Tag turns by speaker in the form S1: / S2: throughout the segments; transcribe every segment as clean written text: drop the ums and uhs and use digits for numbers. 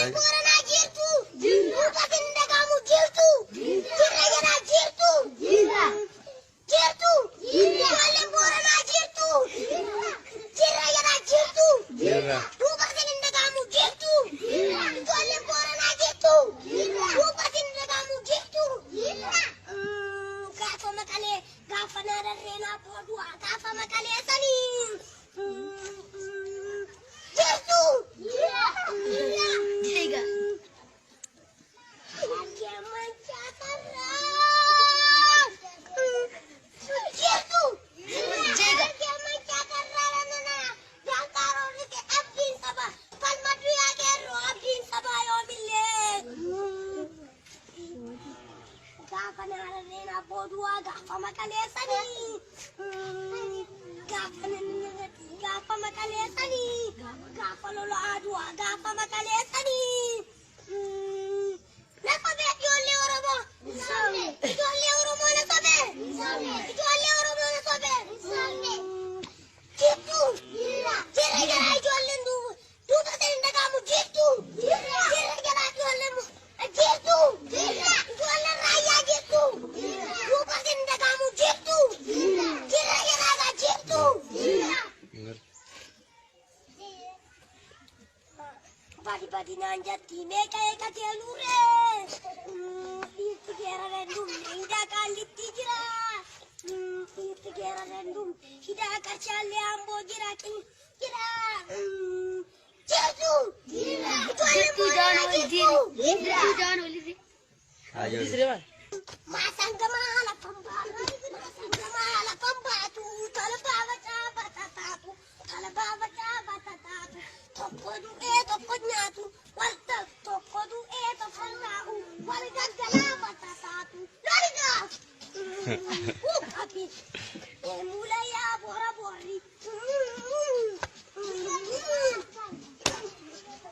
S1: Ijoolleen Booranaa jirtu. Duuba sin dhaga'amu jirtu. Jirra jedhaa jirtu. Jirtu. Ijoolleen Booranaa jirtu. Jirra jedhaa jirtu.
S2: Jirra.
S1: Duuba sin hin dhaga'amu jirtu. Ijoolleen Booranaa jirtu. Duuba sin hin dhaga'amu jirtu. Gaafa maqalee gaafa naararree naa boodu'a gaafa maqalee sanii. Jirtu.
S3: Diga.
S1: Jirtu.
S3: Jega.
S1: Gaafa naararreen abbooduwaa gaafa maqaleessanii gaafa gaafa maqaleessanii gaafa lola aduwaa gaafa maqaleessanii lafa bee ijoollee Oromoo ijoollee Oromoo lafa bee ijoollee Oromoo lafa bee jirtu jirra jala ijoolleen duuba seen hin dhaga'amu jirtu jirra jala ijoolleen jirtu ijoolleen raayyaa jirtu duuba seen hin dhaga'amu jirtu jirra jalaa jirtu. Badi badi naan jetti meeqa eega jeeluree dhiirti geerareen dhumne hidhaa qaallitti jira dhiirti geerareen dhumne hidhaa qarshaallee amboo jira qin jira jirtu ijoolleen
S3: Jirtu daan
S1: Booranaa
S3: ol
S1: jirtu
S3: Jirtu daan ol
S1: Maasangamaa lafan baatu maasangamaa lafan baatu talbaa facaa batataatu talbaa facaa batataatu tokko du'ee tokko nyaatu walta tokko du'ee tokko taa'u wal gaggalaa batataatu loligaa. Abi muula yaa boora boorri.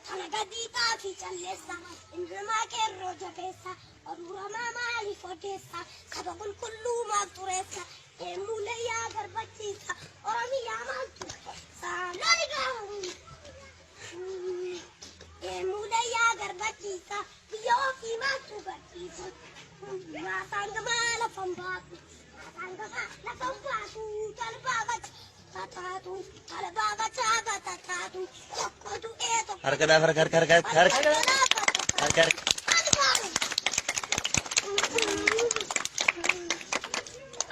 S1: Kana gadii xaafii calleessa innamaa qeerroo jabeessa oduramaa maaliif odeessa saba qulqulluu maal xureessa muula yaa garbachiisa oromiyaa maal xureessa loligaa. Muula yaa garbachiisa biyya ofii maaltu barsiisa maasaan gamaa lafan baatu maasaan gamaa lafan baatu talbaa batataatu talbaa bacaa batataatu tokko du'ee tokko
S2: Harka dhaaf harka harka harka harka harka harka.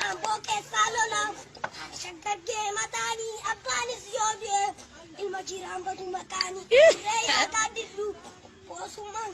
S1: Amboo keessaa lola shaggaggee mataanii abbaanis yoo du'e ilma jiraan badu maqaanii reeyyaa gaaddidduu boosummaan.